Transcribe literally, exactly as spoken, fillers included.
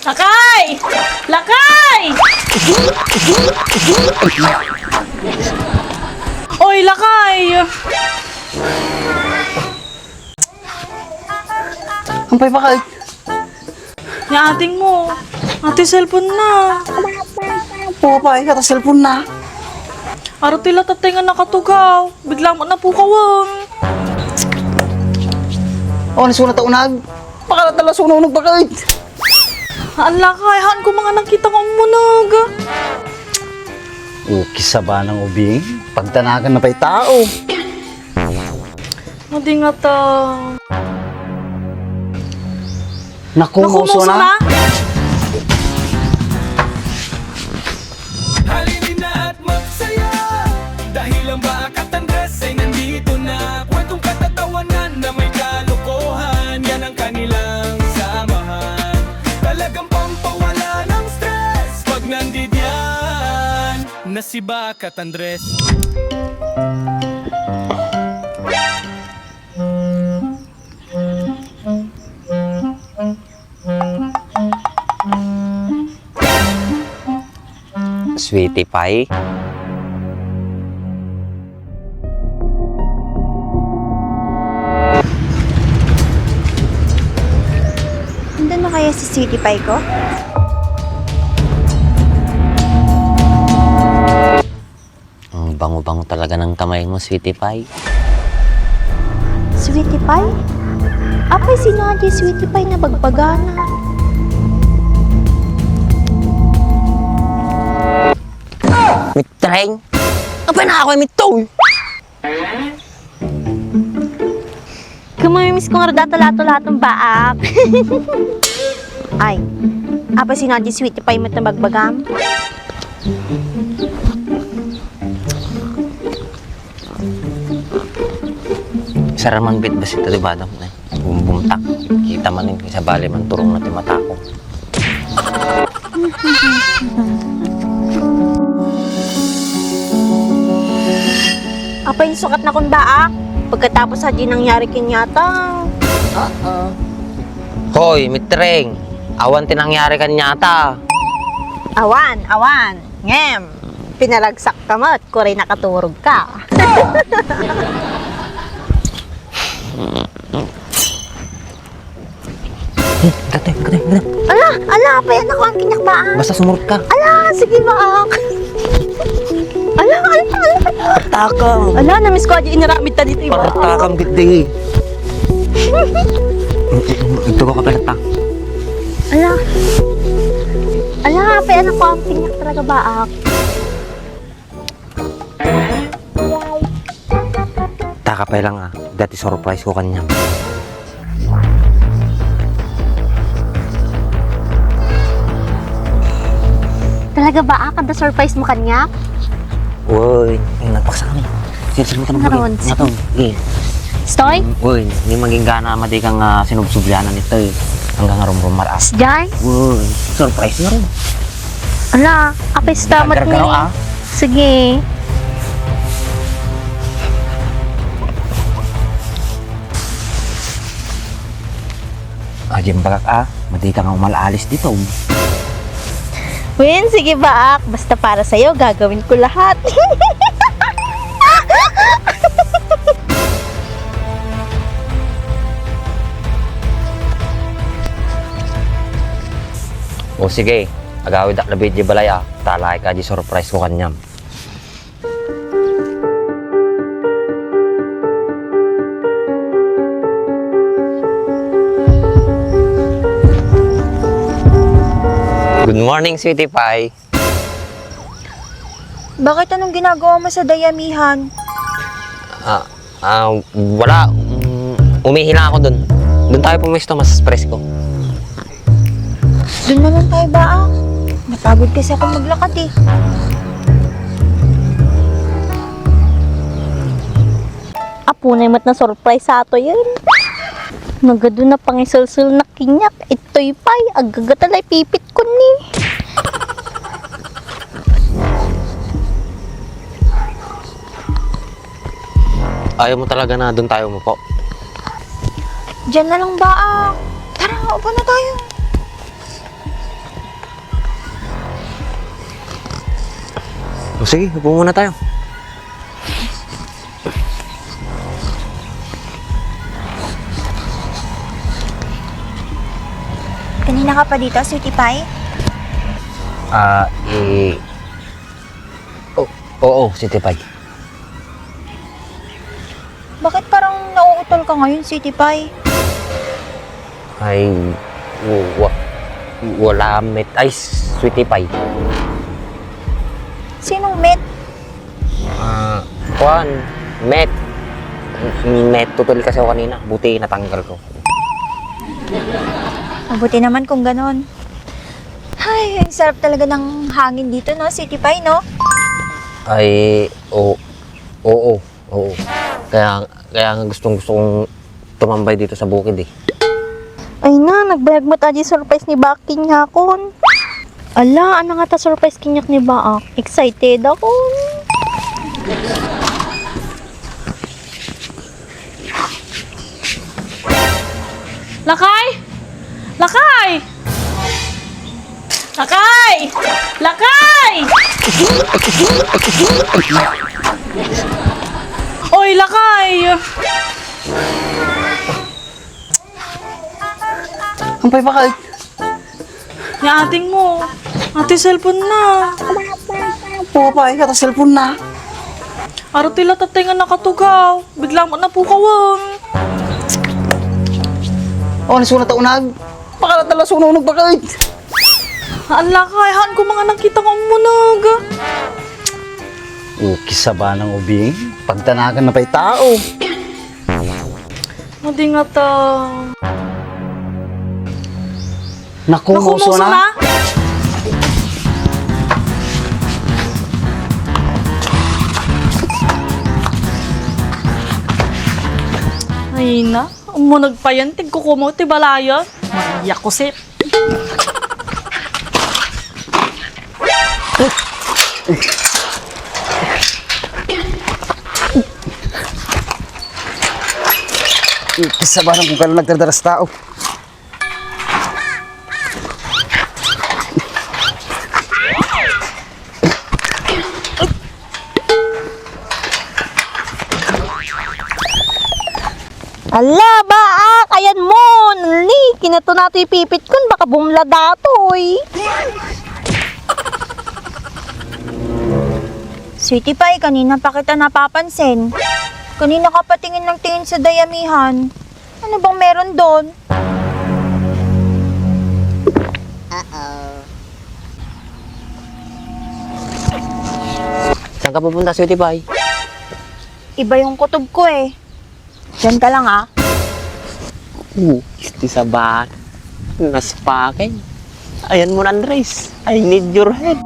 Lakay! Lakay! Oy, Lakay! Ampay pa kay? Ni ating mo. Ati cellphone na. Papa, ika ta cellphone na. Aro ti latatay nga nakatugaw. Bigla mo napukawan. Oh, nasuna ta unag. Pakalatalasununog pa kay. Hala, kay haan ko mga nakita nga umunog. Uki sa banang ubing, pagtanagan na pa'y tao. Madi nga ta. Naku, naku, mauso na. Halina at magsaya, dahil ang Baak at Andres ay nandito na. Kwentong katatawanan na may kalokohan, yan ang kanilang samahan. Talagang pampawala ng stress pag nandidyan na si Baak at Andres. Sweetie Pie? Nandun na kaya si Sweetie Pie ko? Ang bango-bango talaga ng kamay mo, Sweetie Pie. Sweetie Pie? Apay, sino adi Sweetie Pie na bagbagana? Mitreng! Apay na ako, Mitong! Kumamimiss ko nga rod a tula-tula tong Baak. Ay, apay sino adi Sweetie Pie met nga bagbagam? Saraman bit basit ti badam, eh. Bumbumtak. Kita man, eh, sabali man turong na ti matako. Apay, insukat na kun Baak? Pagkatapos a di nangyari kenyata. Oo. Hoy, Mitreng, awan ti nangyari kaniata. Awan, awan. Ngem, pinaragsak ka met, kuray nakaturog ka. Katoy, katoy, katoy. Ala, ala, apay, anak ko, ang kinakbaan. Basta sumurot ka. Ala, sige, Baak. Ala, ala, ala. Partakam. Ala, namiss ko, adi inaramid ta dito, Baak. Partakam, gitdi. Ito ko kapalit ta. Ala. Ala, apay, anak ko, ang kinyak talaga, Baak. Taka pay lang, ah. Dati surprise ko kaniam. Talaga ba, ah? Kada surprise mo kaniak? Uy, ay, nagpaksa kami. Sir, sir, mo tanong. Naroon. Sige. Stoy? Uy, di maging gana, madi kang, ah, sinubsublianan ito, eh. Hanggang rumrumar, ah. Sday? Uy, surprise na rin. Ala, apay sa tamat ni. Gargaro, ah. Sige. Ayan, bagak, ah. Madi ka nga umalalis dito. Wen, sige, Baak. Basta para sa'yo, gagawin ko lahat. O sige, agawidak labi di balay, ah. Talay ka di surprise ko kaniam. Good morning, Sweetie Pie. Bakit, anong ginagawa mo sa dayamihan? Ah, ah, wala. Mm, umihi lang ako dun. Dun tayo pumesto, mas presko. Dun na lang tayo, Baak. Napagod kasi ako maglakad, eh. Apo na yung mat na surprise sa ato yun. Nagadu na pangisulsul na kinyak. Itoy pay, agagatalay pipit ko ni. Ayaw mo talaga na dun tayo umupo? Diyan na lang, Baak. Tara, upo na tayo. O sige, upo muna tayo. Kanina ka pa dito, Sweetie Pie? Ah, eh, o-, oo, Sweetie Pie. Bakit parang nauutol ka ngayon, Sweetie Pie? Ay, wa-, wala, Met. Ay, Sweetie Pie. Sinong Met? Ah, kuan, Met. Met, tutol kasi ako kanina. Buti natanggal ko. Mabuti naman kung ganon. Ay, ang sarap talaga ng hangin dito, no? Sweetie Pie, no? Ay, o-, oo, oo. Kaya, kaya nga gustong gusto kong tumambay dito sa bukid eh. Ay na, nagbayag met adi surprise ni Baak kaniakon. Ala, ano nga ta surprise kaniak ni Baak? Excited ako. Lakay! Lakay! Lakay! Lakay! Oy, Lakay! Ampay pa kay? Ni ating mo. Ati cellphone na. Puwa pa, ikaw ta cellphone na. Aro ti latatay nga nakatugaw. Bigla mo napukawan. O, nasuna ta unag. Pakala't na lasununag bakit? Haan, Lakay, haan ko nga nakita nga ummunag. O, kisabanang ubing, pagtanagan na pay tao. Adi nga ta. Naku, naku, mauso na. Ay na, ummunag pa yan, tigkukumaw ti balayan. Maria Jose. Kasabaran ko kala nagdardaras tao. Ala, Baak, ayan mo. Nali, kinatuna to'y pipit kun, baka bumla datoy. Sweetie Pie, kanina pa kita napapansin. Kanina ka pa tingin ng tingin sa dayamihan. Ano bang meron doon? Uh-oh. Saan ka pupunta, Sweetie Pie? Iba yung kutob ko eh. Diyan ka lang ah. Oh, isti sa bat. Naspakin. Ayan mo na, Andres. I need your help.